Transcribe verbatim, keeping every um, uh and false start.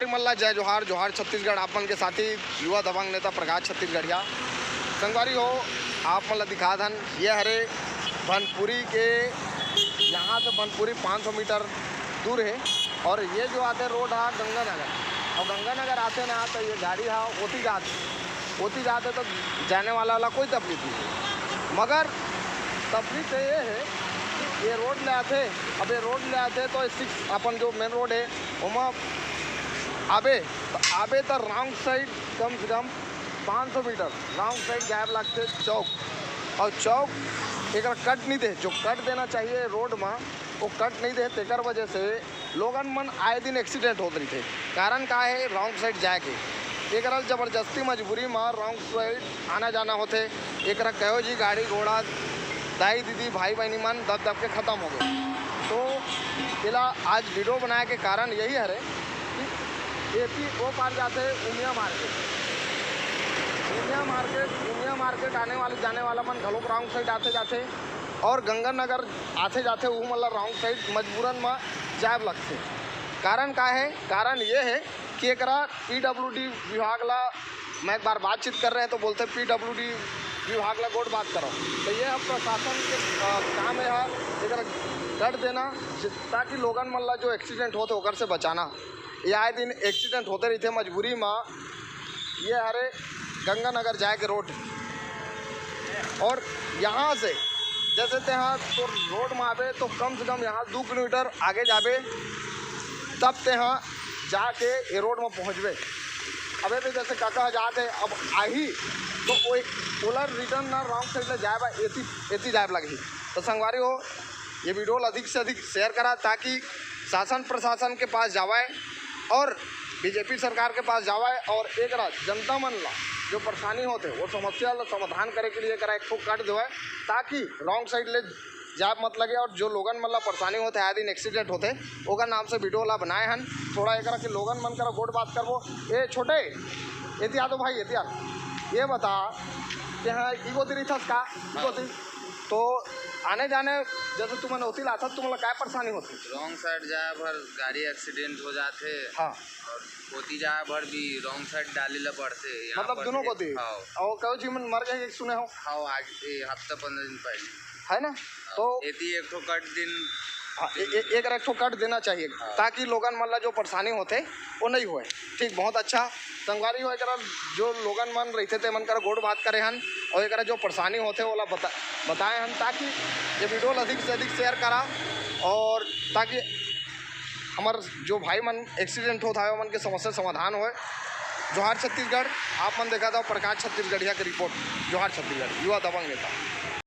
मन ला जय जोहार, जोहार छत्तीसगढ़। आप मन के साथी युवा दबंग नेता प्रकाश छत्तीसगढ़िया। संगवारी हो, आप मन ला दिखा दन, ये हरे भनपुरी के, यहाँ से भनपुरी पाँच सौ मीटर दूर है। और ये जो आते रोड है गंगानगर, और गंगानगर आते ना तो ये गाड़ी है ओती जाते, ओती जाते तो जाने वाला वाला कोई तकलीफ नहीं है। मगर तकलीफ तो ये है कि ये रोड ले आते, अब ये रोड ले आते तो सिक्स अपन जो मेन रोड है ओमा आबे, तो आबे तो रॉन्ग साइड कम से कम पाँच सौ मीटर रॉन्ग साइड जाए लगते चौक। और चौक एक कट नहीं दे, जो कट देना चाहिए रोड में वो कट नहीं दे। तेकर वजह से लोगन मन आए दिन एक्सीडेंट होत रहिथे। कारण का है? रॉन्ग साइड जाए के। एकरा जबरदस्ती मजबूरी में रॉन्ग साइड आना जाना होथे। एकरा कहो जी गाड़ी घोड़ा, दाई दीदी, भाई बहनी मन दब दब के खत्म हो गए। तो एला आज वीडियो बनाए के कारण यही हरे कि एती वो पार जाते Umiya market, Umiya market, Umiya market आने वाले जाने वाला मन घलोक रॉन्ग साइड आते जाते और गंगानगर आते जाते वो मतलब रॉन्ग साइड मजबूरन में जाए लगते। कारण का है? कारण ये है कि एकरा पीडब्ल्यूडी विभाग ला मैं एक बार बातचीत कर रहे हैं तो बोलते पीडब्ल्यूडी विभाग ला गोठ बात करो। तो ये अब प्रशासन के अ, काम है एकरा कट देना, जि- ताकि लोगन मन ला जो एक्सीडेंट होते ओकर से बचाना। ये आए दिन एक्सीडेंट होते रहिथे मजबूरी में। ये हरे गंगानगर जाए के रोड, और यहाँ से जैसे तेहा तो रोड में आबे तो कम से कम यहाँ दो किलोमीटर आगे जाबे, तब तेहा जाके ये रोड में पहुँचबे। अबे भी जैसे काका जाते अब आही तो वो ओला रिटर्न ना रॉन्ग साइड ले जाए बा, एती एती जाए लगही। तो संगवारी हो, ये वीडियो ला अधिक से अधिक शेयर करा ताकि शासन प्रशासन के पास जावे और बीजेपी सरकार के पास जावे और एकरा जनता मन ला जो परेशानी होते वो समस्या ला समाधान करे के लिए एकरा एक ठो कट देवे, ताकि रॉन्ग साइड ले जाए मत लगे। और जो लोगन मन ला परेशानी होते आए दिन एक्सीडेंट होते ओकर नाम से वीडियो ला बनाए हन। थोड़ा एकरा के लोगन मन करा गोठ बात करबो। ए छोटे, एती आ तो भाई, एती आ। ये बता, तेहा ई गोती रहिथस का? ई गोती? तो आने जाने जैसे तुमन ओती लाथस, तुमन ला काय परेशानी होती? रॉन्ग साइड जाए भर गाड़ी एक्सीडेंट हो जाथे। हाँ। और ओती जाए भर भी रॉन्ग साइड डाली ला पड़थे। यहाँ मतलब पर दोनों भी कोती? हाँ। और कहो जी मन मर गए सुने हो? हाँ, आज ये हफ्ता पंद्रह दिन पहले। है ना? तो एती एक ठो कट दिन हाँ, ए, ए, एक एक ठो कट देना चाहिए। हाँ। ताकि लोगन मन ला जो परेशानी होते वो नहीं होए। ठीक, बहुत अच्छा। संगवारी हो, एकरा जो लोगन मन रहिथे ते मन कर गोठ बात करे हन और एकरा जो परेशानी होते ओला बता बताए हन, ताकि ये वीडियो ला अधिक से अधिक शेयर करा और ताकि हमर जो भाई मन एक्सीडेंट होत हवे ओमन के समस्या समाधान होए। जोहार छत्तीसगढ़। आप मन देखत हव प्रकाश छत्तीसगढ़िया के रिपोर्ट। जोहार छत्तीसगढ़, युवा दबंग नेता।